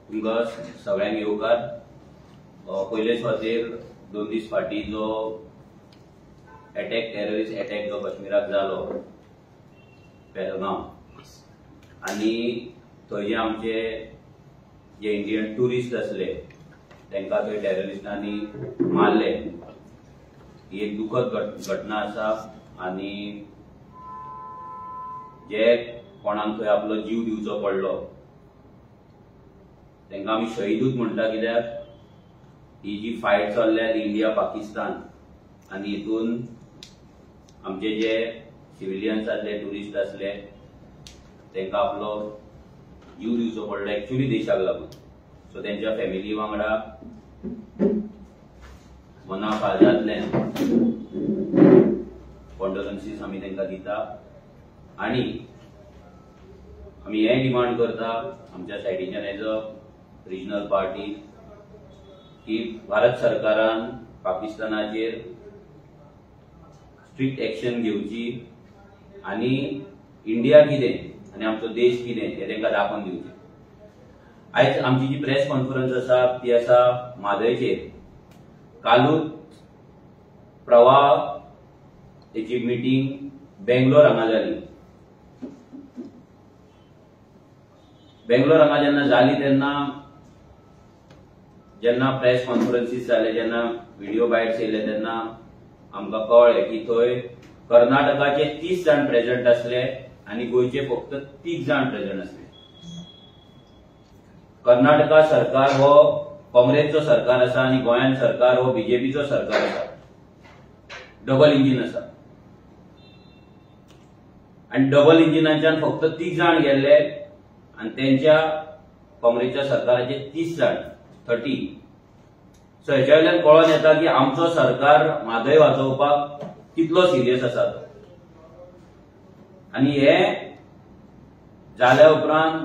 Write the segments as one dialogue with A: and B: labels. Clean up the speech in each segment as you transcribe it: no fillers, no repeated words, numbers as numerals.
A: तुमकां सगळ्यांक येवकार. पयले सुवातेर 2 दीस फाटीं जो अटॅक, टेररिस्ट अटॅक जो काश्मीराक जालो पेहलगांव, आनी थंय जे आमचे जे इंडियन ट्युरिस्ट आसले तांकां थंय टेररिस्टांनी मारले, ही एक दुखद घटना आसा. आनी जे कोणाक थंय आपलो जीव दिवचो पडलो तांकां आमी शहीदूच म्हणटा, कित्याक ही जी फायट चल्ल्या ती इंडिया पाकिस्तान, आनी हितून आमचे जे सिविलियन्स आसले, ट्युरिस्ट आसले, तांकां आपलो जीव दिवचो पडलो एक्चुअली देशाक लागून. सो तेंच्या फॅमिली वांगडा मना काळजांतल्यान कॉन्डोलन्सीस आमी तांकां दिता. आनी आमी हें डिमांड करता आमच्या सायडीच्यान एज अ रिजनल पार्टी की भारत सरकारान पाकिस्तानाचेर स्ट्रिक्ट एक्शन घेवची आनी इंडिया कितें आनी आमचो देश कितें हें तांकां दाखोवन दिवचें. आयज आमची जी प्रेस कॉन्फरन्स आसा ती आसा म्हादयचेर. कालूच प्रवाह हेची मिटींग बेंगलोर हांगा जाली. बेंगलोर हांगा जेन्ना जाली तेन्ना जेन्ना प्रेस कॉन्फरन्सीस जाले, जेन्ना व्हिडिओ बायट्स येयले तेन्ना आमकां कळ्ळें की थंय कर्नाटकाचे 30 जाण प्रेझेंट आसले आनी गोंयचे फक्त 30 जाण प्रेझेंट आसले. कर्नाटका सरकार हो काँग्रेसचो सरकार आसा आनी गोंयान सरकार हो बीजेपीचो सरकार आसा, डबल इंजीन आसा. आनी डबल इंजिनाच्यान फक्त 30 जाण गेल्ले आनी तेंच्या काँग्रेसच्या सरकाराचे 30 जाण, 30. सो हेच्या वयल्यान कळोन येता की आमचो सरकार म्हादय वाचोवपाक कितलो सिरियस आसा तो. आनी हे जाल्या उपरांत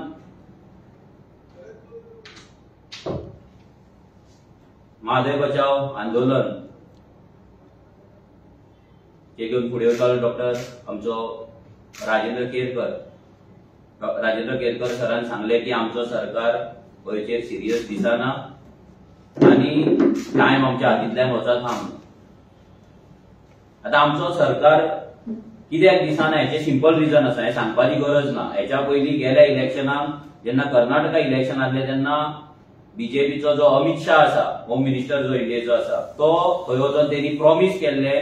A: म्हादय बचाव आंदोलन हे घेवन फुडें वतालो डॉक्टर आमचो राजेंद्र केरकर. राजेंद्र केरकर सरान सांगले की आमचो सरकार गोंयचेर सिरियस दिसना आनी टायम आमच्या हातींतल्यान वचत आहा म्हणून. आतां आमचो सरकार कित्याक दिसना हेचें सिंपल रिजन आसा, हें सांगपाची गरज ना. हेच्या पयलीं गेल्या इलेक्शनाक जेन्ना कर्नाटका इलेक्शन आसलें तेन्ना बीजेपीचो जो अमित शाह आसा, होम मिनिस्टर जो इंडियेचो आसा, तो थंय वचून तेणी प्रॉमीस केल्ले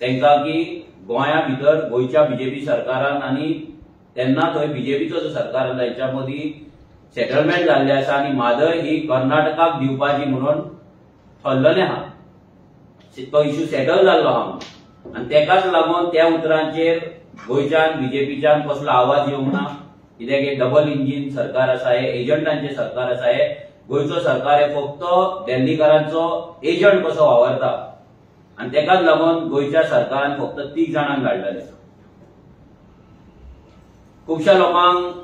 A: तांकां की गोंया भितर गोंयच्या बीजेपी सरकारान आनी तेन्ना थंय बीजेपीचो जो सरकार आसलो हेच्या मदीं सेटलमेंट जाल्लें आसा आनी म्हादय ही कर्नाटकाक दिवपाची म्हणून ठरलेलें आहा, तो इश्यू सेटल जाल्लो आहा म्हणून. आनी तेकाच लागून त्या उतरांचेर गोंयच्यान बीजेपीच्यान कसलो आवाज येवंक ना, कित्याक हे डबल इंजीन सरकार आसा, हे एजंटांचें सरकार आसा, हे गोंयचो सरकार हे फक्त दिल्लीकारांचो एजंट कसो वावरता. आनी तेकाच लागून गोंयच्या सरकारान फक्त 30 जाणांक धाडलेले. खुबश्या लोकांक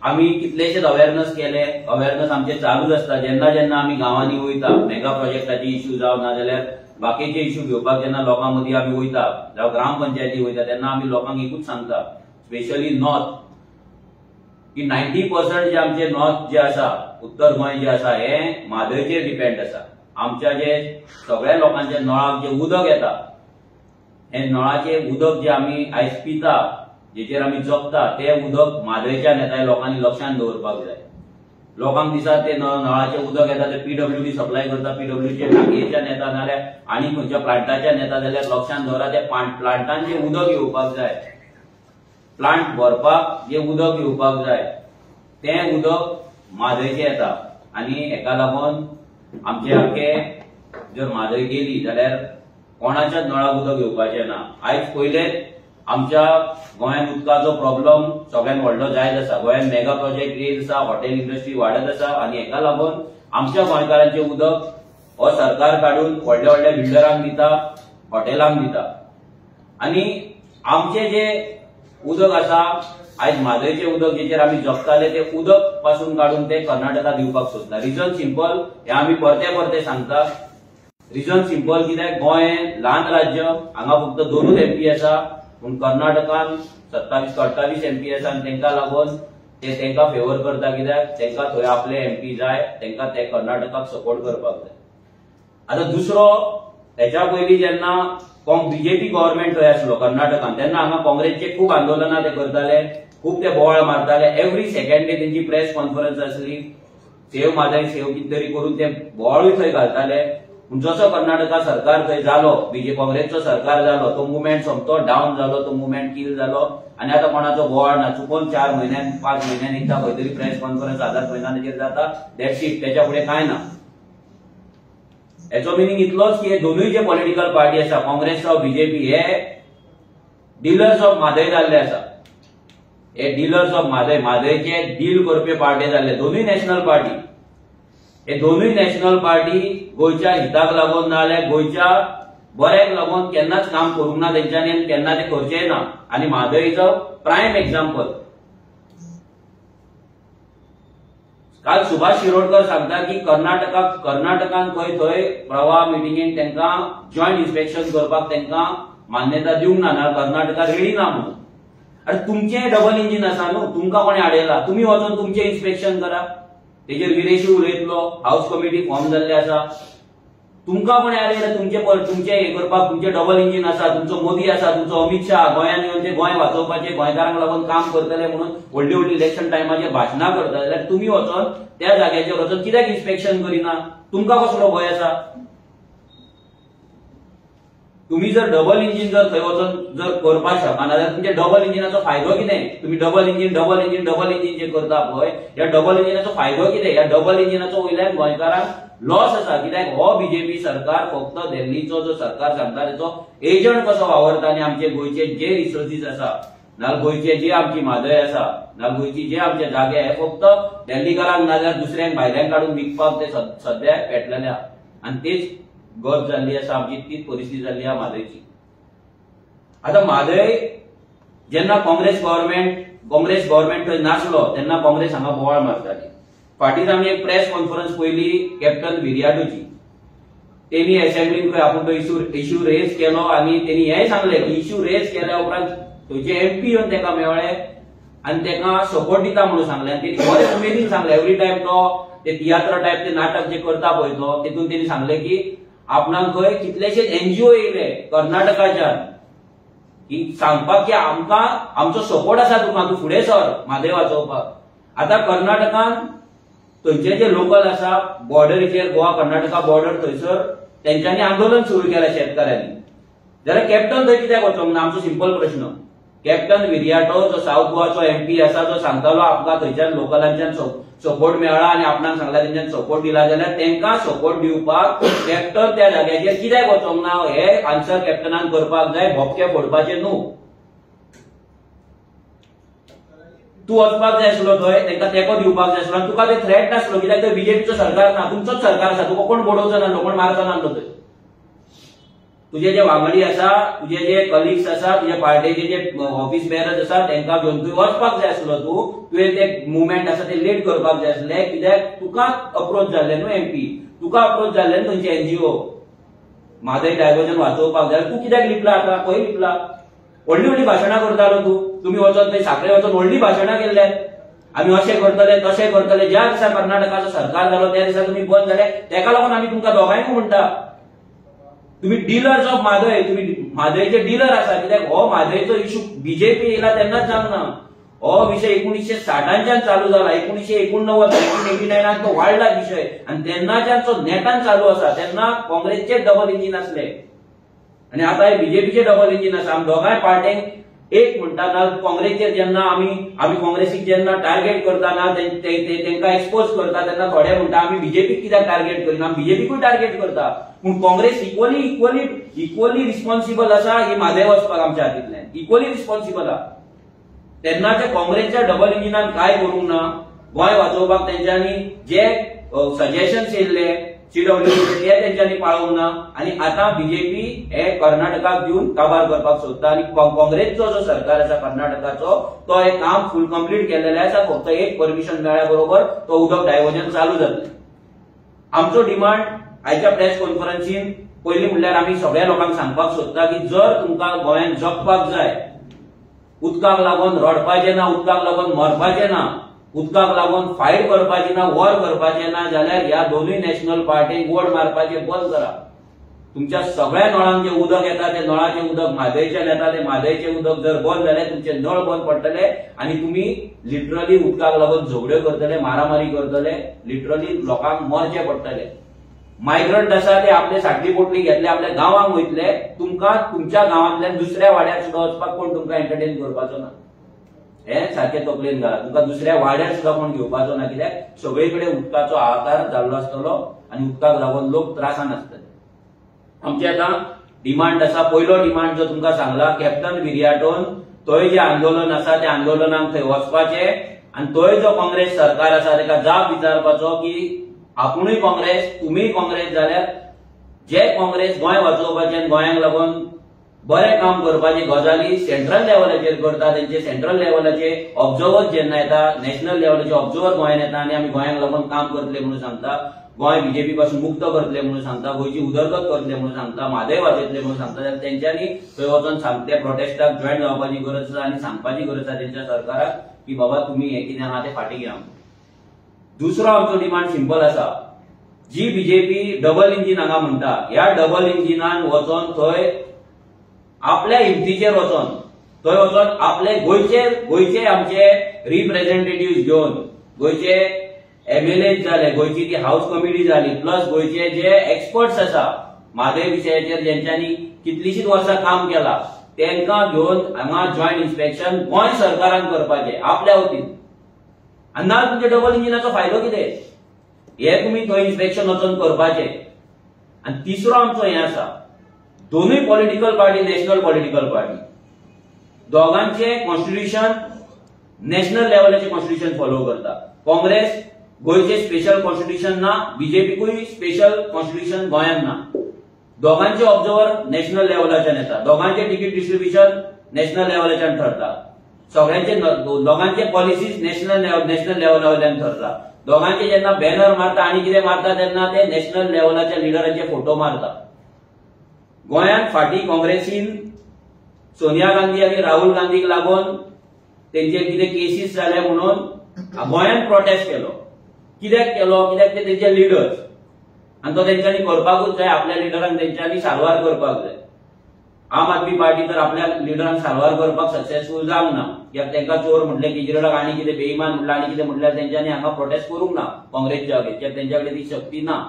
A: आमी कितलेशेच अवेरनस केले, अवेरनस आमचे चालूच आसता. जेन्ना जेन्ना आमी गांवांनी वयता, मेगा प्रोजेक्टाचे इश्यू जावं ना जाल्यार बाकीचे इश्यू घेवपाक जेन्ना लोकां मदीं आमी वयता, जावं ग्रामपंचायती वयता, तेन्ना आमी लोकांक एकूच सांगता, स्पेशली नॉर्थ, की 90% जे आमचे नॉर्थ जे आसा, उत्तर गोंय जे आसा, हे म्हादयचेर डिपेंड आसा. आमच्या जे सगळ्या लोकांच्या नळाक जे उदक येता, हे नळाचें उदक जे आमी आयज पिता, जेचेर आमी जगता, ते उदक म्हादयच्यान येता, हे लोकांनी लक्षांत दवरपाक जाय. लोकांक दिसता ते नळाचें उदक येता ते पीडब्ल्यूडी सप्लाय करता, पीडब्ल्यूडीच्या टांकयेच्यान येता नाल्यार आनी खंयच्या प्लांटाच्यान येता, जाल्यार लक्षांत दवरा ते प्लांटान जे उदक येवपाक जाय, प्लांट भरपाक जे उदक येवपाक जाय तें उदक म्हादयचें येता. आनी हेका लागून आमचे आख्खे जर म्हादय गेली जाल्यार कोणाच्याच नळाक उदक येवपाचें ना. आयज पयलेच आमच्या गोंयांत उदकाचो प्रॉब्लम सगळ्यांत व्हडलो जायत आसा. गोंयांत मेगा प्रोजेक्ट येत आसा, हॉटेल इंडस्ट्री वाडत आसा आनी हेका लागून आमच्या गोंयकारांचें उदक हो सरकार काडून व्हडल्या व्हडल्या बिल्डरांक दिता, हॉटेलांक दिता. आनी आमचे जे उदक आसा, आयज म्हादयचें उदक जेचेर आमी जगताले ते उदक पासून काडून ते कर्नाटका दिवपाक सोदता. रिजन सिंपल, हें आमी परते परते सांगता. रिजन सिंपल कित्याक गोंय ल्हान राज्य, हांगा फक्त 2 एमपी आसा, पूण कर्नाटकान 27 28 एमपी आसा आनी तांकां लागून ते तांकां फेवर करता, कित्याक तांकां थंय आपले एमपी जाय, तांकां ते कर्नाटकाक सपोर्ट करपाक जाय. आतां दुसरो, हेच्या पयलीं जेन्ना बीजेपी गव्हर्नमेंट थंय आसलो कर्नाटकान तेन्ना हांगा काँग्रेसचे खूब आंदोलनां ते करताले, खूब ते बोवाळ मारताले. एवरी सेकंड डे तेंची प्रेस कॉन्फरन्स आसली, सेव म्हादय सेव कितें तरी करून ते बोवाळूय थंय घालताले. पूण जसो कर्नाटका सरकार थंय जालो, बीजे काँग्रेसचो सरकार जालो, तो मुवमेंट सोमतो डावन जालो, तो मुवमेंट किल जालो आनी आतां कोणाचो बोवाळ ना. चुकोन 4 म्हयन्यान 5 म्हयन्यान एकदां खंय तरी प्रेस कॉन्फरन्स आझाद मैदानाचेर जाता, that's it, तेच्या फुडें कांय ना. हेचो मिनींग इतलोच की हे दोनूय जे पॉलिटिकल पार्टी आसा, काँग्रेस जावं बीजेपी, हे डिलर्स ऑफ म्हादय जाल्ले आसा. हे डिलर्स ऑफ म्हादय, म्हादयचे डील करपी पार्टी जाल्ले दोनूय नॅशनल पार्टी. हे दोनूय नॅशनल पार्टी गोंयच्या हिताक लागून ना जाल्यार गोंयच्या बऱ्याक लागून केन्नाच काम करूंक ना तेंच्यांनी आनी केन्ना ते करचेय ना. आनी Mhadei is a prime example. काल सुभाष शिरोडकर सांगता की कर्नाटकान खंय थंय प्रवाह मिटिंगेक तांकां जॉयंट इन्स्पेक्शन करपाक तांकां मान्यता दिवंक ना, ना कर्नाटका रेडी ना म्हणून. आनी तुमचें डबल इंजीन आसा न्हू, तुमकां कोणें आडयला? तुमी वचोन तुमचें इन्स्पेक्शन करा. तेजेर विरेशूय उलयतलो, हावस कमिटी फॉर्म जाल्ले आसा. तुमकां कोणें आडयला तुमचें हें करपाक? तुमचें डबल इंजीन आसा, तुमचो मोदी आसा, तुमचो अमित शाह गोंयांत येवन ते गोंय वाचोवपाचें, गोंयकारांक लागून काम करतले म्हणून व्हडली व्हडली इलेक्शन टायमाचेर भाशणां करता, जाल्यार तुमी वचोन त्या जाग्याचेर वचोन कित्याक इन्स्पेक्शन करिना? तुमकां कसलो भंय आसा? तुम्ही जर डबल इंजीन जर थंय वचोन जर करपाक शकना जाल्यार तुमच्या डबल इंजिनाचो फायदो कितें? तुम्ही double engine double engine double engine जे करता पळय, ह्या डबल इंजिनाचो फायदो कितें? ह्या डबल इंजिनाचो वयल्यान गोंयकारांक लॉस आसा, कित्याक हो बीजेपी सरकार फक्त दिल्लीचो जो सरकार सांगता तेचो एजंट कसो वावरता आनी आमचे गोंयचे जे रिसोर्सीस आसा, नाजाल्यार गोंयचे जे आमची म्हादय आसा, नाजाल्यार गोंयची जे आमचे जागे हे फक्त दिल्लीकारांक नाजाल्यार दुसऱ्यांक भायल्यांक काडून विकपाक ते सद्या पेटलेले आहा. आनी तेच गत जाल्ली आसा आमची, तीच परिस्थिती जाल्ली आहा म्हादयची. आतां म्हादय जेन्ना काँग्रेस गव्हर्नमेंट थंय नासलो तेन्ना काँग्रेस हांगा बोवाळ मारताली. फाटींच आमी एक प्रेस कॉन्फरन्स पळयली कॅप्टन विरियाटोची, तेणी असेंब्लीन खंय आपूण तो इश्यू रेज केलो आनी तेणी हेंय सांगलें की इश्यू रेज केल्या उपरांत थंयचे एमपी येवन तेका मेळ्ळे आनी तेका सपोर्ट दिता म्हणून सांगलें. आनी तेणी बरे उमेदीन सांगलें, एवरी टायम तो ते तियात्र टायप ते नाटक जे करता पळय तो, तेतून तेणी सांगलें की आपणाक खंय कितलेशेच एनजीओ येयले कर्नाटकाच्यान की सांगपाक की आमकां आमचो सपोर्ट आसा तुका, तूं फुडें सर म्हादय वाचोवपाक. आतां कर्नाटकान थंयचे जे लोकल आसा बॉर्डरीचेर, गोवा कर्नाटका बॉर्डर, थंयसर तेंच्यांनी आंदोलन सुरू केलें शेतकाऱ्यांनी. जाल्यार कॅप्टन थंय कित्याक वचोंक ना? आमचो सिंपल प्रश्न. कॅप्टन विरियाटो जो सावथ गोवाचो एमपी आसा, जो सांगतालो आमकां थंयच्यान लोकलांच्यान सपोर्ट मेळ्ळा आनी आपणाक सांगला तेंच्यान सपोर्ट दिला, जाल्यार तेंकां सपोर्ट दिवपाक कॅप्टन त्या जाग्याचेर कित्याक वचोंक ना? हे आन्सर कॅप्टनान करपाक जाय, भोपके फोडपाचे न्हू. तूं वचपाक जाय आसलो थंय, तेंकां तेंको दिवपाक जाय आसलो आनी तुका ते थ्रेट नासलो, कित्याक थंय बीजेपीचो सरकार ना, तुमचोच सरकार आसा, तुका कोण बडोवचो नासलो, कोण मारचो नासलो थंय. तुजे जे वांगडी आसा, तुजे जे कलिग्स आसा, तुजे पार्टेचे जे ऑफिस बेरर्स आसा, तेंकां घेवन तूं वचपाक जाय आसलो. तुवें ते मुवमेंट आसा ते लेट करपाक जाय आसले, कित्याक तुका अप्रोच जाल्ले न्हू एमपी, तुका अप्रोच जाल्ले न्हू थंयचे एनजीओ म्हादय डायवर्जन वाचोवपाक जाय. तूं कित्याक लिपला आतां? खंय लिपला? व्हडली व्हडली भाशणां करतालो तूं, तुमी वचोन थंय साखळे वचोन व्हडली भाशणां केल्ले, आमी अशें करतले तशें करतले. ज्या दिसा कर्नाटकाचो सरकार जालो त्या दिसा तुमी बंद जाले, तेका लागून आमी तुमकां दोगांयकूय म्हणटा तुम्ही डिलर्स ऑफ म्हादय, तुम्ही म्हादयचे डिलर आसा. कित्याक हो म्हादयचो इश्यू बीजेपी येयला तेन्नाच जावंक ना, हो विशय 1960च्यान चालू जाला, 1989 1989 तो वाडला विशय आनी तेन्नाच्यान तो नेटान चालू आसा. तेन्ना काँग्रेसचे डबल इंजीन आसले आनी आतां हे बीजेपीचे डबल इंजीन आसा. आमी दोगांय पार्ट्यांक एक म्हणटा ना, काँग्रेसचेर जेन्ना आमी काँग्रेसीक जेन्ना टार्गेट करता ना, तेंकां एक्सपोज करता, तेन्ना थोडे म्हणटा आमी बीजेपीक कित्याक टार्गेट करिना, आमी बीजेपीकूय टार्गेट करता. पूण Congress equally equally equally responsible आसा ही म्हादय वचपाक आमच्या हातींतल्यान, इक्वली रिस्पॉन्सिबल आसा. तेन्नाच्या काँग्रेसच्या डबल इंजिनान कांय करूंक ना, गोंय वाचोवपाक तेंच्यांनी जे सजेशन्स येयल्ले सीडब्ल्यूसी ते तेंच्यांनी पाळोवंक ना आनी आतां बीजेपी हे कर्नाटकाक दिवन काबार करपाक सोदता. आनी काँग्रेसचो जो सरकार आसा कर्नाटकाचो, तो हे काम फूल कंप्लीट केल्लेलें आसा, फक्त एक परमिशन मेळ्ळ्या बरोबर तो उदक डायवर्जन चालू जातलें. आमचो डिमांड आयच्या प्रेस कॉन्फरन्सीन पयलीं म्हणल्यार आमी सगळ्या लोकांक सांगपाक सोदता की जर तुमकां गोंयांत जगपाक जाय, उदकाक लागून रडपाचें ना, उदकाक लागून मरपाचें ना, उदकाक लागून फायट करपाची ना, वॉर करपाचें ना जाल्यार ह्या दोनूय नॅशनल पार्टींक वोट मारपाचें बंद करा. तुमच्या सगळ्या नळांक जें उदक येता तें नळाचें उदक म्हादयच्यान येता, तें म्हादयचें उदक जर बंद जाल्यार तुमचे नळ बंद पडटले आनी तुमी लिटरली उदकाक लागून झगड्यो करतले, मारामारी करतले, लिटरली लोकांक मरचें पडटले. मायग्रंट आसा ते आपले साटली पोटली घेतले आपल्या गांवांक वयतले, तुमकां तुमच्या गांवांतल्यान दुसऱ्या वाड्यार सुद्दां वचपाक कोण तुमकां एंटरटेन करपाचो ना. हें सारकें तकलेन घाला, तुमकां दुसऱ्या वाड्यार सुद्दां कोण घेवपाचो ना, कित्याक सगळे कडेन उदकाचो हाहाकार जाल्लो आसतलो आनी उदकाक लागून लोक त्रासान आसतले. आमचे आतां डिमांड आसा, पयलो डिमांड जो तुमकां सांगला, कॅप्टन विरियाटोन थंय जें आंदोलन आसा त्या आंदोलनाक थंय वचपाचें आनी थंय जो काँग्रेस सरकार आसा ताका जाप विचारपाचो की आपुणूय काँग्रेस, तुमीय काँग्रेस जाल्यार जे काँग्रेस गोंय वाचोवपाचें आनी गोंयांक लागून बरें काम करपाची गजाली सेंट्रल लेवलाचेर करता, तेंचे सेंट्रल लेवलाचे ऑब्जर्वर जेन्ना येता, नॅशनल लेवलाचे ऑब्जर्वर गोंयांत येता आनी आमी गोंयांक लागून काम करतले म्हणून सांगता, गोंय बीजेपी पासून मुक्त करतले म्हणून सांगता, गोंयची उदरगत करतले म्हणून सांगता, म्हादय वाचयतले म्हणून सांगता, जाल्यार तेंच्यांनी थंय वचोन सांगते प्रोटेस्टाक जॉयन जावपाची गरज आसा आनी सांगपाची गरज आसा तेंच्या सरकाराक की बाबा तुमी हें कितें आहा तें फाटीं घेया. दुसरो आमचो डिमांड सिंपल आसा, जी बीजेपी डबल इंजीन हांगा म्हणटा, ह्या डबल इंजिनान वचोन थंय आपल्या हिमतीचेर वचोन थंय वचोन आपले गोंयचे गोंयचे आमचे रिप्रेझेंटेटिव्ह घेवन, गोंयचे एमएलए जाले, गोंयची ती हाऊस कमिटी जाली, प्लस गोंयचे जे एक्सपर्ट्स आसा म्हादय विशयाचेर जेंच्यांनी कितलींशींच वर्सां काम केलां तेंकां घेवन हांगा जॉयंट इन्स्पेक्शन गोंय सरकारान करपाचें आपल्या वतीन. आनी ना तुमच्या डबल इंजिनाचो फायदो कितें, हे तुमी थंय इन्स्पेक्शन वचोन करपाचें. आनी तिसरो आमचो हें आसा, दोनूय political party national political party दोगांचे कॉन्स्टिट्यूशन नॅशनल लेवलाचे कॉन्स्टिट्यूशन फॉलो करता. काँग्रेस गोंयचे स्पेशल कॉन्स्टिट्यूशन ना, बीजेपीकूय स्पेशल कॉन्स्टिट्यूशन गोंयांत ना. दोगांचे ऑब्जर्वर नॅशनल लेवलाच्यान येता, दोगांचे तिकीट डिस्ट्रिब्युशन नॅशनल लेवलाच्यान ठरता, सगळ्यांचे दोगांचे पॉलिसीज नॅशनल लेवला वयल्यान ठरता. दोगांचे जेन्ना बॅनर मारता आनी कितें मारता तेन्ना ते नॅशनल लेवलाच्या लिडरांचे फोटो मारता. गोंयांत फाटीं काँग्रेसीन सोनिया गांधी आनी राहुल गांधीक लागून तेंचेर कितें केसीस जाले म्हणून गोंयांत प्रोटेस्ट केलो. कित्याक केलो? कित्याक ते तेंचे लिडर्स आनी तो तेंच्यांनी करपाकूच जाय, आपल्या लिडरांक तेंच्यांनी साल्वार करपाक जाय. आम आदमी पार्टी तर आपल्या लिडरांक साल्वार करपाक सक्सेसफूल जावंक ना, कित्याक तेंकां चोर म्हटलें, केजरीवालाक आनी कितें बेईमान म्हटलें आनी कितें म्हटल्यार तेंच्यांनी हांगा प्रोटेस्ट करूंक ना काँग्रेसच्या अगेन्स्ट, कित्याक तेंच्या कडेन ती शक्ती ना.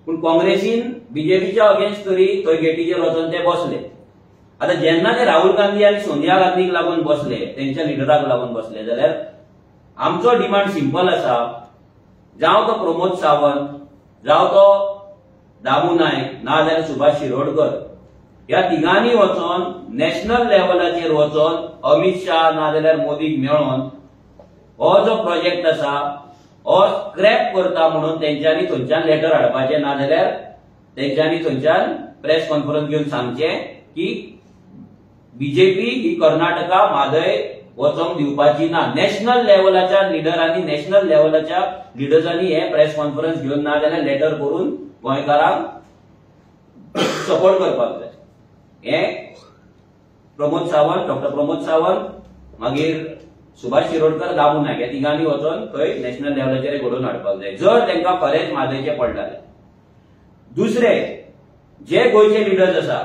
A: पूण काँग्रेसीन बीजेपीच्या अगेन्स्ट तरी थंय गेटीचेर वचोन ते बसले. आतां जेन्ना ते राहुल गांधी आनी सोनिया गांधीक लागून बसले, तेंच्या लिडराक लागून बसले, जाल्यार आमचो डिमांड सिंपल आसा, जावं तो प्रमोद सावंत, जावं तो दामू नायक, ना जाल्यार सुभाष शिरोडकर, ह्या तिगांनी वचोन नॅशनल लेवलाचेर वचोन अमित शाह ना जाल्यार मोदीक मेळोन हो जो प्रोजेक्ट आसा हो स्क्रॅप करता म्हणून तेंच्यांनी थंयच्यान लेटर हाडपाचें, ना जाल्यार तेंच्यांनी थंयच्यान प्रेस कॉन्फरन्स घेवन सांगचें की बीजेपी ही कर्नाटका म्हादय वचोंक दिवपाची ना. नॅशनल लेवलाच्या लिडरांनी, नॅशनल लेवलाच्या लिडर्सांनी हे प्रेस कॉन्फरन्स घेवन ना जाल्यार लेटर करून गोंयकारांक सपोर्ट करपाक जाय. हे प्रमोद सावंत, डॉक्टर प्रमोद सावंत, मागीर सुभाष शिरोडकर, दामू नायक ह्या तिगांनी वचोन थंय नॅशनल लेवलाचेर घडोवन हाडपाक जाय जर तेंकां खरेंच म्हादयचें पडलां जाल्यार. दुसरे जे गोंयचे लिडर्स आसा,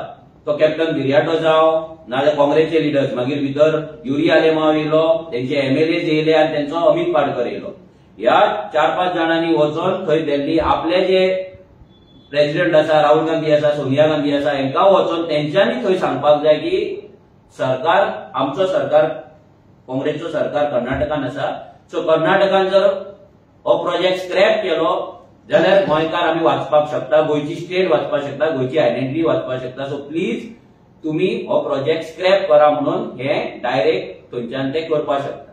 A: तो कॅप्टन विरियाटो जावं नाजाल्यार काँग्रेसचे लिडर्स, मागीर भितर युरी आलेमाव येयलो, तेंचे एमएलए येयले आनी तेंचो अमित पाटकर येयलो, ह्या 4-5 जाणांनी वचोन थंय दिल्ली आपले जे प्रेसिडेंट आसा, राहुल गांधी आसा, सोनिया गांधी आसा, हेंकां वचोन तेंच्यांनी थंय सांगपाक जाय की सरकार, आमचो सरकार, काँग्रेसचो सरकार कर्नाटकान आसा, सो कर्नाटकान जर हो प्रोजेक्ट स्क्रॅप केलो जाल्यार गोंयकार आमी वाचपाक शकता, गोंयची स्टेट वाचपाक शकता, गोंयची आयडेंटिटी वाचपाक शकता. सो प्लीज तुमी हो प्रोजेक्ट स्क्रॅप करा म्हणून हे डायरेक्ट थंयच्यान ते करपाक शकता.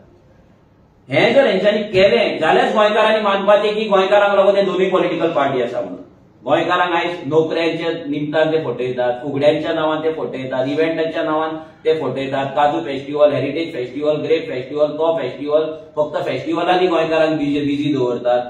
A: हें जर हेंच्यांनी केलें जाल्यार गोंयकारांनी मानपाचें की गोंयकारांक लागून हे दोनूय पॉलिटिकल पार्टी आसा म्हणून. गोंयकारांक आयज नोकऱ्यांच्या निमतान ते फटयतात, फुगड्यांच्या नांवान ते फटयतात, इव्हेंटांच्या नांवान ते फटयतात, काजू festival, heritage festival, grape festival, तो फेस्टिवल, फक्त फेस्टिवलांनी गोंयकारांक बिजी दवरतात.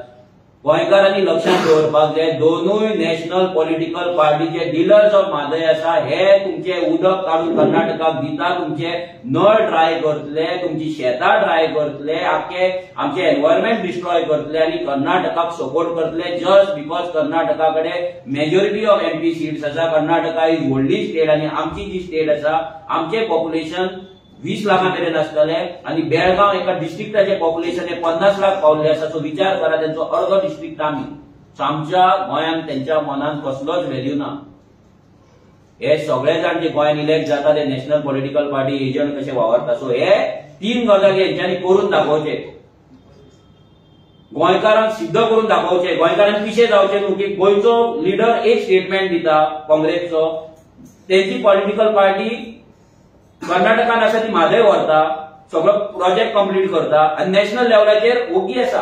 A: गोंयकारांनी लक्षात दवरपाक जाय, दोनूय नॅशनल पॉलिटिकल पार्टीचे डिलर्स ऑफ म्हादय आसा. हे तुमचे उदक काडून कर्नाटकाक दिता, तुमचे नळ ड्राय करतले, तुमची शेतां ड्राय करतले, आख्खे आमचे एनवायरमेंट डिस्ट्रॉय करतले आनी कर्नाटकाक सपोर्ट करतले जस्ट because Karnataka कडेन मेजॉरिटी ऑफ एमपी सीट्स आसा. कर्नाटका is व्हडली स्टेट आनी आमची जी स्टेट आसा आमचे पॉप्युलेशन 20 लाखां मेरेन आसतले आनी बेळगांव एका डिस्ट्रिक्टाचे पॉप्युलेशन हे 50 लाख पावल्ले आसा. सो विचार करा, तेंचो अर्दो डिस्ट्रिक्ट आमी. सो आमच्या गोंयांत तेंच्या मनान कसलोच व्हॅल्यू ना. हे सगळे जाण जे गोंयांत इलेक्ट जाता ते नॅशनल पॉलिटिकल पार्टी एजंट कशे वावरता. सो हे 3 गजाली हेंच्यांनी करून दाखोवचे, गोंयकारांक सिद्ध करून दाखोवचे, गोंयकारांक पिशे जावचे न्हू की गोंयचो लिडर एक स्टेटमेंट दिता काँग्रेसचो, तेंची पॉलिटिकल पार्टी कर्नाटकान आसा ती म्हादय व्हरता, सगळो प्रोजेक्ट कंप्लीट करता आनी नॅशनल लेवलाचेर ओगी आसा.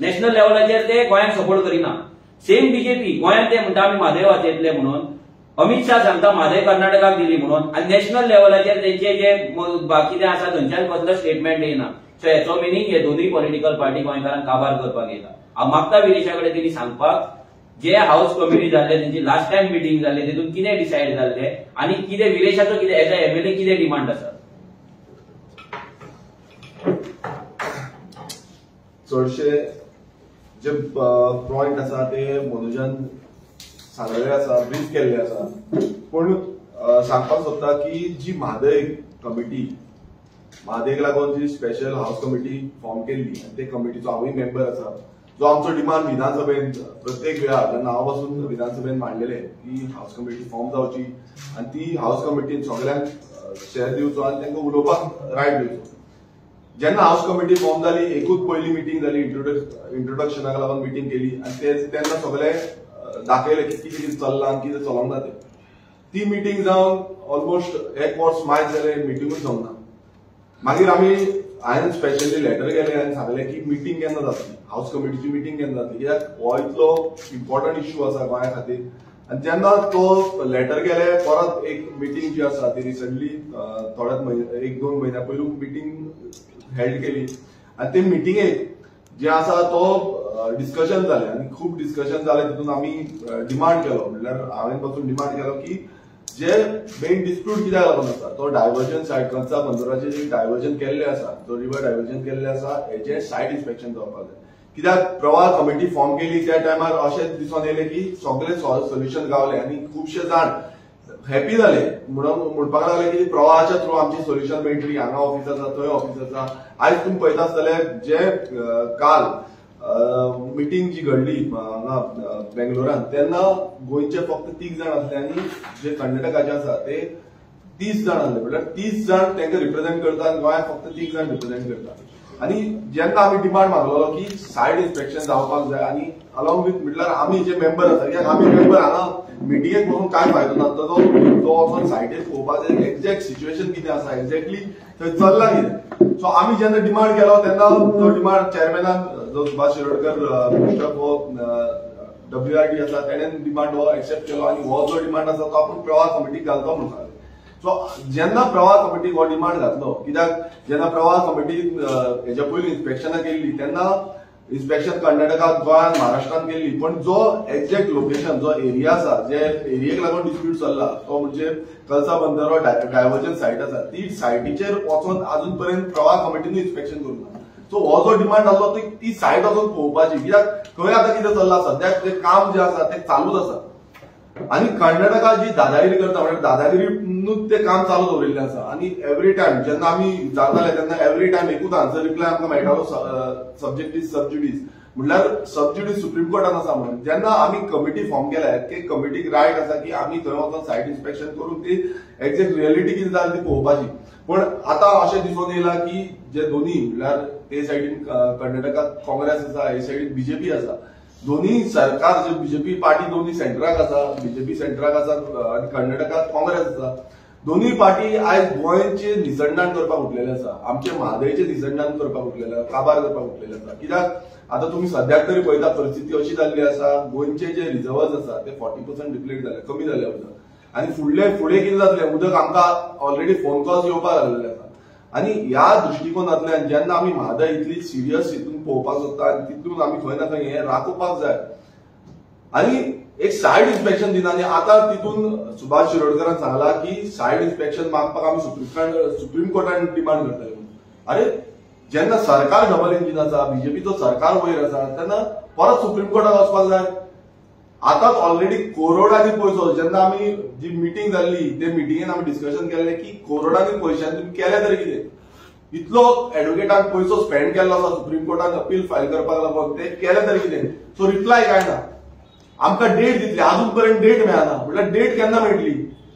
A: नॅशनल लेवलाचेर ते गोंयांक सपोर्ट करिना. सेम बीजेपी गोंयांत ते म्हणटा आमी म्हादय वाचयतले म्हणून, अमित शाह सांगता म्हादय कर्नाटकाक दिली म्हणून, आनी नॅशनल लेवलाचेर तेंचे जे कितें आसा थंयच्यान कसलो स्टेटमेंट येना. सो हेचो मिनींग हे दोनूय पॉलिटिकल पार्टी गोंयकारांक काबार करपाक येता. हांव मागता विरेशा कडेन तेणी सांगपाक जे हाऊस कमिटी जाल्ले तेंची लास्ट टायम मिटींग जाल्ली तेतून कितें डिसायड जाल्ले आनी कितें विरेशाचो कितें एज अ एमएलए कितें डिमांड आसा.
B: चडशे जे पॉयंट आसा ते मनोजान सांगलेले आसा, ब्रीफ केल्ले आसा. पूण सांगपाक सोदता की जी म्हादय कमिटी, म्हादयक लागून जी स्पेशल हाऊस कमिटी फॉर्म केल्ली आनी ते कमिटीचो हांवूय मेंबर आसा, जो आमचो डिमांड विधानसभेन प्रत्येक वेळार जेन्ना हांव पासून विधानसभेन मांडलेले की हाऊस कमिटी फॉर्म जावची आनी ती हाऊस कमिटीन सगळ्यांक शेअर दिवचो आनी तांकां उलोवपाक रायट दिवचो. जेन्ना हाऊस कमिटी फॉर्म जाली, एकूच पयली मिटींग जाली, इंट्रोडक्शनाक लागून मिटींग केली आनी ते तेन्ना सगळे दाखयले की कितें कितें चल्लां आनी कितें चलोंक ना. ती मिटींग जावन ऑलमोस्ट एक वर्स मायज जालें, मिटिंगूच जावंक ना. मागीर आमी हांवें स्पेशली लेटर गेले आनी सांगलें की मिटींग केन्ना जातली, हाऊस कमिटीची मिटींग केन्ना जातली, कित्याक हो इतलो इम्पॉर्टंट इश्यू आसा गोंया खातीर. आनी जेन्ना तो लेटर गेले परत एक मिटींग जी आसा ती रिसंटली थोड्याच म्हयने, 1-2 म्हयन्या पयलू मिटींग हेल्ड केली आनी ते मिटिंगेक जे आसा तो डिस्कशन जालें आनी खूब डिस्कशन जालें. तितून आमी डिमांड केलो, म्हणल्यार हांवें पासून डिमांड केलो की जे मेन डिस्प्यूट कित्याक लागून आसा तो डायवर्जन सायड कंचा बंदराचे जे डायवर्जन केल्ले आसा, जो रिवर डायवर्जन केल्ले आसा हेजे सायड इन्स्पेक्शन जावपाक जाय. कित्याक प्रवाह कमिटी फॉर्म केली त्या टायमार अशें दिसून येयलें की सगळे सोल्युशन गावले आनी खुबशे जाण हॅपी जाले म्हणून म्हणपाक लागले की प्रवाहाच्या थ्रू आमची सोल्युशन मेळटली, हांगा ऑफिस आसा थंय ऑफिस आसा. आयज तुमी पळयता आसतले जे काल मिटींग जी घडली हांगा बेंगलोरान तेन्ना गोंयचे फक्त 3 जाण आसले आनी जे कर्नाटकाचे आसा ते 30 जाण आसले. म्हणल्यार 30 जाण तांकां रिप्रेझेंट करता आनी गोंयांत फक्त 3 जाण रिप्रेझेंट करता. आनी जेन्ना आमी डिमांड मागलेलो की सायड इन्स्पेक्शन जावपाक जाय आनी अलॉंग विथ म्हटल्यार आमी जे मेंबर आसा, कित्याक आमी मेंबर हांगा मिटिंगेक बसून कांय फायदो ना, तो वचोन सायडीर पळोवपाक जाय एक्झॅक्ट सिच्युएशन कितें आसा, एक्झॅक्टली थंय चल्लां कितें. सो आमी जेन्ना डिमांड केलो तेन्ना तो डिमांड चेअरमॅनान जो Subhash Shirodkar minister for WRD आसा तेणेन डिमांड हो एक्सेप्ट केलो आनी हो जो डिमांड आसा तो आपूण प्रवाह कमिटीक घालतो म्हणून सांगलें. सो जेन्ना प्रवाह कमिटीक हो डिमांड घातलो, कित्याक जेन्ना प्रवाह कमिटीन हेच्या पयलीं इन्स्पेक्शनां केल्ली तेन्ना इन्स्पेक्शन कर्नाटकात, गोंयांत, महाराष्ट्रान केल्ली, पण जो एक्झॅक्ट लोकेशन जो एरिया आसा जे एरियेक लागून डिस्प्यूट चल्ला तो म्हणजे कलसा बंदर डायवर्जन सायट आसा ती सायटीचेर वचोन अजून पर्यंत प्रवाह कमिटीन इन्स्पेक्शन करूंक ना. सो हो जो डिमांड आसलो ती सायट वचून पळोवपाची, कित्याक खंय आतां कितें चल्लां सद्याक तें काम जें आसा तें चालूच आसा आनी कर्नाटका जी दादागिरी करता म्हणल्यार दादागिरीनूच तें काम चालू दवरिल्लें आसा. आनी एवरी टायम जेन्ना आमी विचारताले तेन्ना एवरी टायम एकूच आन्सर रिप्लाय आमकां मेळटालो, सब्जेक्ट is sub judice, म्हणल्यार सबज्युडीस सुप्रीम कोर्टान आसा. म्हणून जेन्ना आमी कमिटी फॉर्म केल्या ते कमिटीक रायट आसा की आमी थंय वचून सायट इन्स्पेक्शन करून ती एक्झॅक्ट रियलिटी कितें जाली ती पळोवपाची. पण आतां अशें दिसून येयलां की जे दोनी म्हणल्यार ते सायडीन कर्नाटकात काँग्रेस आसा, हे सायडीन बीजेपी आसा, दोन्ही सरकार जे बीजेपी पार्टी दोन्ही सेंटराक आसा, बीजेपी सेंटराक आसा आनी कर्नाटकात काँग्रेस आसा, दोन्ही पार्टी आयज गोंयचे निसंडान करपाक उठलेले आसा, आमचे म्हादयचे निसंडान करपाक उठलेले आसा, काबार करपाक उठलेले आसा. कित्याक आतां तुमी सद्याक तरी पळयता परिस्थिती अशी जाल्ली आसा, गोंयचे जे रिजर्वर्स आसा ते 40% डिप्लेट जाले, कमी जाले उदक आनी फुडले फुडें कितें जातलें, उदक आमकां ऑलरेडी फोन कॉल्स येवपाक लागलेले आसा. आनी ह्या दृश्टिकोनांतल्यान जेन्ना आमी म्हादय इतली सिरियस हितून पळोवपाक सोदता आनी तितून आमी खंय ना खंय हें राखोवपाक जाय आनी एक सायड इन्स्पेक्शन दिना. आनी आतां तितून सुभाष शिरोडकरान सांगला की सायड इन्स्पेक्शन मागपाक आमी सुप्रीम कोर्टान डिमांड करतले. अरे जेन्ना सरकार डबल इंजीन आसा, बीजेपीचो सरकार वयर आसा, तेन्ना परत सुप्रीम कोर्टात वचपाक जाय. आतांच ऑलरेडी करोडांनी पयसो, जेन्ना आमी जी मिटींग जाल्ली ते मिटिंगेन आमी डिस्कशन केल्लें की करोडांनी पयशांनी तुमी केले तरी कितें, इतलो एडवोकेटान पयसो स्पेंड केल्लो आसा सुप्रीम कोर्टान अपील फायल करपाक लागून, ते केले तरी कितें. सो रिप्लाय काय ना, आमकां डेट दितली, अजून पर्यंत डेट मेळना. म्हटल्यार डेट केन्ना मेळटली?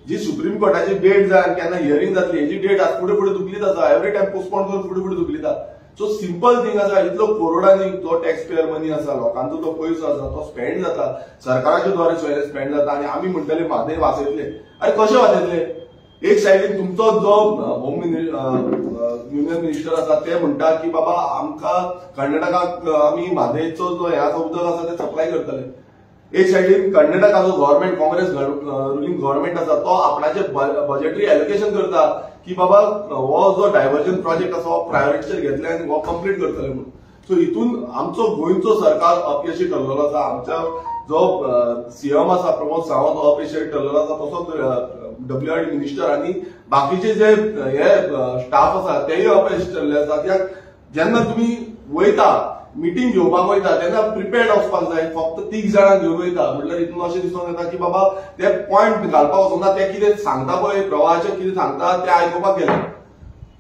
B: जी सुप्रीम कोर्टाची डेट जाय आनी केन्ना हियरींग जातली हेजी डेट आज फुडें फुडें धुकलीत आसा, एवरी टायम पोस्टपोन करून फुडें फुडें धुकलिता. सो सिंपल थिंग आसा, इतलो करोडांनी जो टॅक्स पेयर मनी आसा, लोकांचो जो पयसो आसा तो स्पेंड जाता, सरकाराच्या द्वारे स्पेंड जाता आनी आमी म्हणटले म्हादय वाचयतले. अरे कशें वाचयतले? एक सायडीन तुमचो जो होम युनियन मिनिस्टर आसा ते म्हणटा की बाबा आमकां कर्नाटकाक आमी म्हादयचो जो हे आसा उदक आसा ते सप्लाय करतले. एक सायडीन कर्नाटकाचो गव्हर्मेंट, काँग्रेस रुलिंग गव्हर्मेंट आसा तो आपणाचे बजेटरी एलोकेशन करता की बाबा हो जो डायवर्जन प्रोजेक्ट आसा हो प्रायोरिटीचेर घेतले आनी हो कंप्लीट करतले म्हणून. सो हितून आमचो गोंयचो सरकार अपयशी ठरलेलो आसा. आमच्या जो सीएम आसा प्रमोद सावंत हो अपयशी ठरलेलो आसा, तसोच डब्ल्यूआरडी मिनिस्टर आनी बाकीचे जे हे स्टाफ आसा तेय अपयशी ठरले आसा. कित्याक जेन्ना तुमी वयता मिटींग घेवपाक वयता तेन्ना प्रिपेर्ड वचपाक जाय. फक्त 3 जाणांक घेवन वयता म्हटल्यार हितून अशें दिसून येता की बाबा ते पॉयंट घालपाक वचूंक ना, ते कितें सांगता पळय प्रवाहाचें कितें सांगता ते आयकुपाक गेले.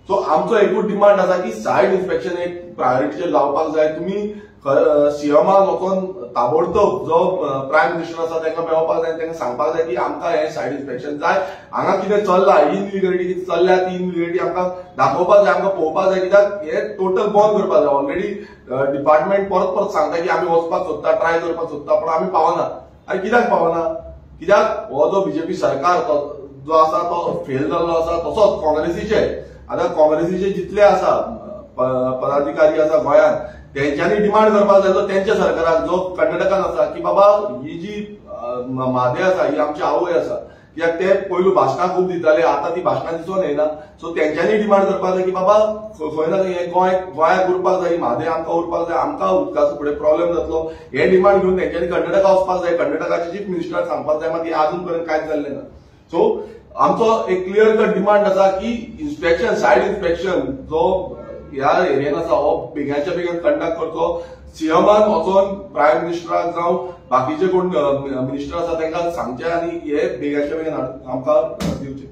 B: सो आमचो एकूच डिमांड आसा की सायड इन्स्पेक्शन एक प्रायोरिटीचेर जावपाक जाय. तुमी सीएमाक वचोन ताबडतोब जो प्रायम मिनिस्टर आसा तांकां मेळपाक जाय, तांकां सांगपाक जाय की आमकां हें सायड इन्स्पेक्शन जाय, हांगा कितें चल्लां, इनलिगलिटी कितें चल्ल्या ती इनलिगलिटी आमकां दाखोवपाक जाय, आमकां पळोवपाक जाय. कित्याक हें टोटल बंद करपाक जाय. ऑलरेडी डिपार्टमेंट परत परत सांगता की आमी वचपाक सोदता, ट्राय करपाक सोदता, पूण आमी पावना. आनी कित्याक पावना? कित्याक हो जो बीजेपी सरकार जो आसा तो फेल जाल्लो आसा. तसोच काँग्रेसीचे आतां काँग्रेसीचे जितले आसा पदाधिकारी आसा गोंयांत तेंच्यांनी डिमांड करपाक जाय तेंच्या सरकाराक जो कर्नाटकान आसा की बाबा ही जी म्हादय आसा ही आमची आवय आसा. कित्याक ते पयलू भाशणां खूब दिताले, आतां ती भाशणां दिसून येना. सो तेंच्यांनी डिमांड करपाक जाय की बाबा खंय ना खंय हें गोंय गोंयाक उरपाक जाय, म्हादय आमकां उरपाक जाय, आमकां उदकाचो फुडें प्रॉब्लेम जातलो. हे डिमांड घेवन तेंच्यांनी कर्नाटका वचपाक जाय, कर्नाटकाचे चीफ मिनिस्टराक सांगपाक जाय. मात अजून पर्यंत कांयच जाल्लें ना. सो आमचो एक क्लियर कट डिमांड आसा की इन्स्पेक्शन, सायड इन्स्पेक्शन जो ह्या एरियन आसा हो बेगाच्या बेगीन कंडक्ट करचो. सीएमान वचोन प्रायम मिनिस्टराक जावं बाकीचे कोण मिनिस्टर आसा तांकां सांगचे आनी हे बेगाच्या बेगीन आमकां दिवचे.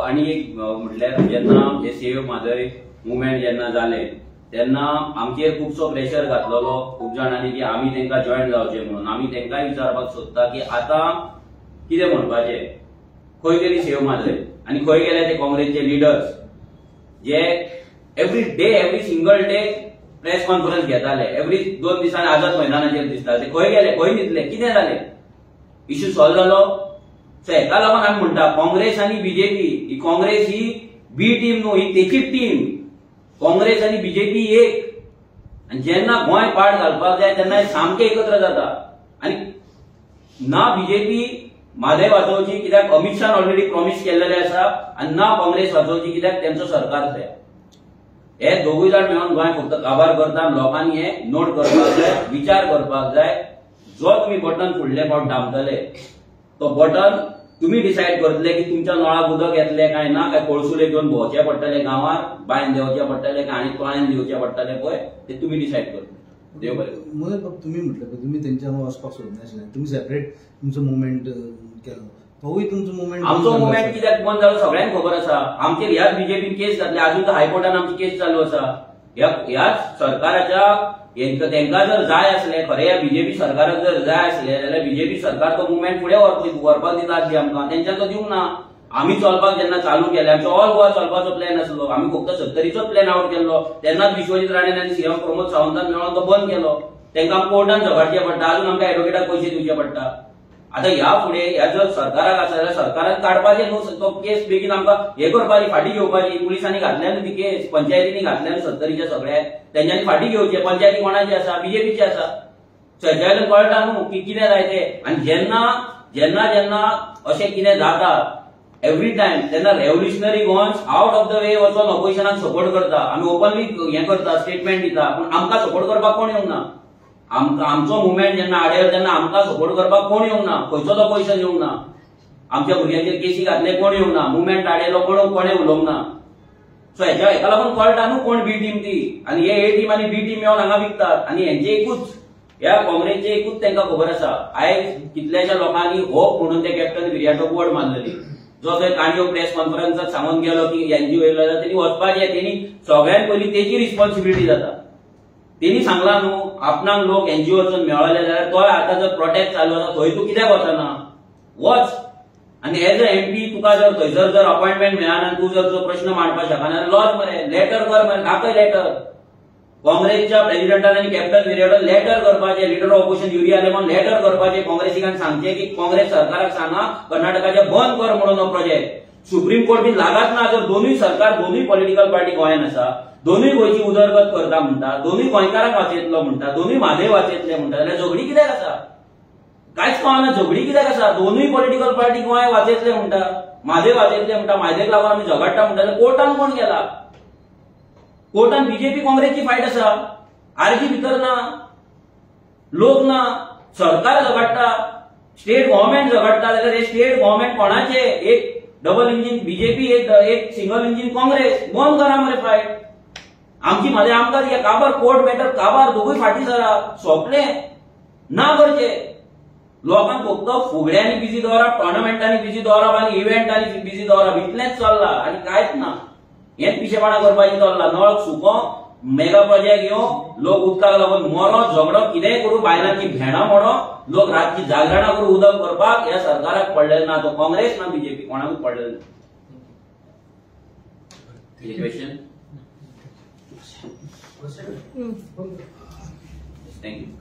A: आनी एक म्हटल्यार जेन्ना हे सेव म्हादय मुवमेंट जेन्ना जालें तेन्ना आमचेर खुबसो प्रेशर घातलेलो खूब जाणांनी की आमी तांकां जॉयन जावचें म्हणून. आमी तांकांय विचारपाक सोदता की आतां कितें म्हणपाचें, खंय गेली सेव म्हादय आनी खंय गेले ते काँग्रेसचे लिडर्स जे every day, every single day press conference घेताले, एवरी 2 दिसांनी आझाद मैदानाचेर दिसताले, ते खंय गेले, खंय न्हिदले, कितें जालें, इश्यू सॉल्व जालो? सो हेका लागून आमी म्हणटा काँग्रेस आनी बीजेपी ही, काँग्रेस ही बी टीम न्हू, ही तेचीच टीम. काँग्रेस आनी बीजेपी एक, आनी जेन्ना गोंय पाड घालपाक जाय तेन्ना सामके एकत्र जाता. आनी ना बीजेपी म्हादय वाचोवची कित्याक अमित शान ऑलरेडी प्रॉमिस केल्लेले आसा, आनी ना काँग्रेस वाचोवची कित्याक तेंचो सरकार ते. हे दोगूय जाण मेळून गोंय फक्त काबार करता. लोकांनी हे नोट करपाक जाय, विचार करपाक जाय. जो तुमी बटन फुडले फावट दामतले तो बटन तुमी डिसायड करतले की तुमच्या नळाक उदक येतले काय ना, काय कोळसुले घेवन भोंवचे पडटले गांवार, बांयन देंवचे पडटले काय आनी तळ्यान देंवचे पडटले पळय, ते तुमी डिसायड करतले. देव बरें.
C: मनोज बाब, तुमी म्हटलें पळय तुमी तेंच्या वचपाक सोदनाशिल्ले, तुमी सेपरेट तुमचो मुवमेंट केलो, तोवूय तुमचो मुवमेंट,
A: आमचो मुवमेंट कित्याक बंद जालो सगळ्यांक खबर आसा. आमचेर ह्याच बीजेपीन केस घातले, अजून तर हायकोर्टान आमची केस चालू आसा. ह्याच सरकाराच्या तेंकां जर जाय आसलें खरें, ह्या बीजेपी सरकाराक जर जाय आसलें जाल्यार बीजेपी सरकार तो मुवमेंट फुडें व्हरपाक दिता आसली आमकां, तेंच्यान तो दिवंक ना. आमी चलपाक जेन्ना चालू केलें, आमचो ऑल गोवा चलपाचो प्लॅन आसलो, आमी फक्त 70चोच प्लॅन आवट केल्लो. तेन्नाच विश्वजीत राणे आनी सीएम प्रमोद सावंतान मेळोन तो बंद केलो. तेंकां कोर्टान झगडचें पडटा, अजून आमकां एडवोकेटाक पयशे दिवचे पडटा. आतां ह्या फुडें ह्या जर सरकाराक आसा जाल्यार सरकारान काडपाचें न्हू तो केस बेगीन, आमकां हें करपाची, फाटीं घेवपाची. पुलिसांनी घातल्या न्हू ती केस, पंचायतींनी घातल्या न्हू 70च्या सगळ्या, तेंच्यांनी फाटीं घेवचे. पंचायती कोणाची आसा? बीजेपीची आसा. सगळ्यांक कळटा न्हू की कितें जाय तें. आनी जेन्ना जेन्ना जेन्ना अशें कितें जाता एवरी टायम तेन्ना revolutionary Goans out of the way वचोन ऑपोजिशनाक सपोर्ट करता. आमी ओपनली हें करता, स्टेटमेंट दिता, पूण आमकां सपोर्ट करपाक कोण येवंक ना. आमकां आमचो मुवमेंट जेन्ना आडयल तेन्ना आमकां सपोर्ट करपाक कोण येवंक ना, खंयचोच ऑपोजिशन येवंक ना. आमच्या भुरग्यांचेर केसी घातले कोण येवंक ना, मुवमेंट आडयलो कोण कोणें उलोवंक ना. सो हेच्या हेका लागून कळटा न्हू कोण बी टीम ती, आनी हे ए टीम आनी बी टीम येवन हांगा विकतात. आनी हेंचे एकूच, ह्या काँग्रेसचे एकूच तांकां खबर आसा. आयज कितल्याश्या लोकांनी होप म्हणून ते कॅप्टन विरियाटो बोर्ड मारलेली, जो थंय काणयो प्रेस कॉन्फरन्साक सांगून गेलो की एनजीओ येयलो जाल्यार तेणी वचपाचें, तेणी सगळ्यात पयलीं तेची रिस्पॉन्सिबिलिटी जाता. तेणी सांगला न्हू आपणाक लोक एनजीओ वचून मेळले जाल्यार तोय आतां जर प्रोटेस्ट चालू आसा थंय तूं कित्याक वचना, वच. आनी एज अ एमपी तुका जर थंयसर जर अपॉयंटमेंट मेळना, तूं जर जो प्रश्न मांडपाक शकना, लॉज मरे लेटर कर मरे, दाखय लेटर. काँग्रेसच्या प्रेसिडेंटान आनी कॅप्टन विरियाटो लेटर करपाचें, leader of opposition Yuri Alemao letter करपाचें, काँग्रेसीकान सांगचें की काँग्रेस सरकाराक सांगा कर्नाटकाचें बंद कर म्हणून हो प्रोजेक्ट. सुप्रीम कोर्ट बी लागात ना जर दोनूय सरकार, दोनूय पॉलिटिकल पार्टी गोंयान आसा, दोनूय गोंयची उदरगत करता म्हणटा, दोनूय गोंयकारांक वाचयतलो म्हणटा, दोनूय म्हादय वाचयतले म्हणटा, जाल्यार झगडी कित्याक आसा? कांयच कळना झगडी कित्याक आसा? दोनूय पॉलिटिकल पार्टी गोंय वाचयतले म्हणटा, म्हादय वाचयतले म्हणटा, म्हादयक लागून आमी झगडटा म्हणटा, जाल्यार कोर्टान कोण गेला? कोर्टान बीजेपी काँग्रेसची फायट आसा, आरजी भितर ना, लोक ना, सरकार झगडटा, स्टेट गव्हर्नमेंट झगडटा, जाल्यार हे स्टेट गव्हर्नमेंट कोणाचे? एक डबल इंजीन बीजेपी, एक सिंगल इंजीन काँग्रेस. बंद करा मरे फायट. आमची म्हादय आमकां दिया, काबार कोर्ट मॅटर काबार, दोगूय फाटीं सरा, सोंपलें ना करचे. लोकांक फक्त फुगड्यांनी बिजी दवरप, टोर्नामेंटांनी बिजी दवरप आनी इव्हेंटांनी बिजी दवरप, इतलेंच चल्लां आनी कांयच ना. हेच पिशेपणा करपाचें चल्लां. नळ सुको, मेगा प्रोजेक्ट येवं, लोक उदकाक लागून मरो, झगडो कितेंय करूं, बायलांची भेणां मोडो, लोक रातची जागरणां करूं उदक करपाक ह्या सरकाराक पडलेलें ना. तो काँग्रेस ना बीजेपी कोणाकूच पडलेलें ना. Question? Thank you.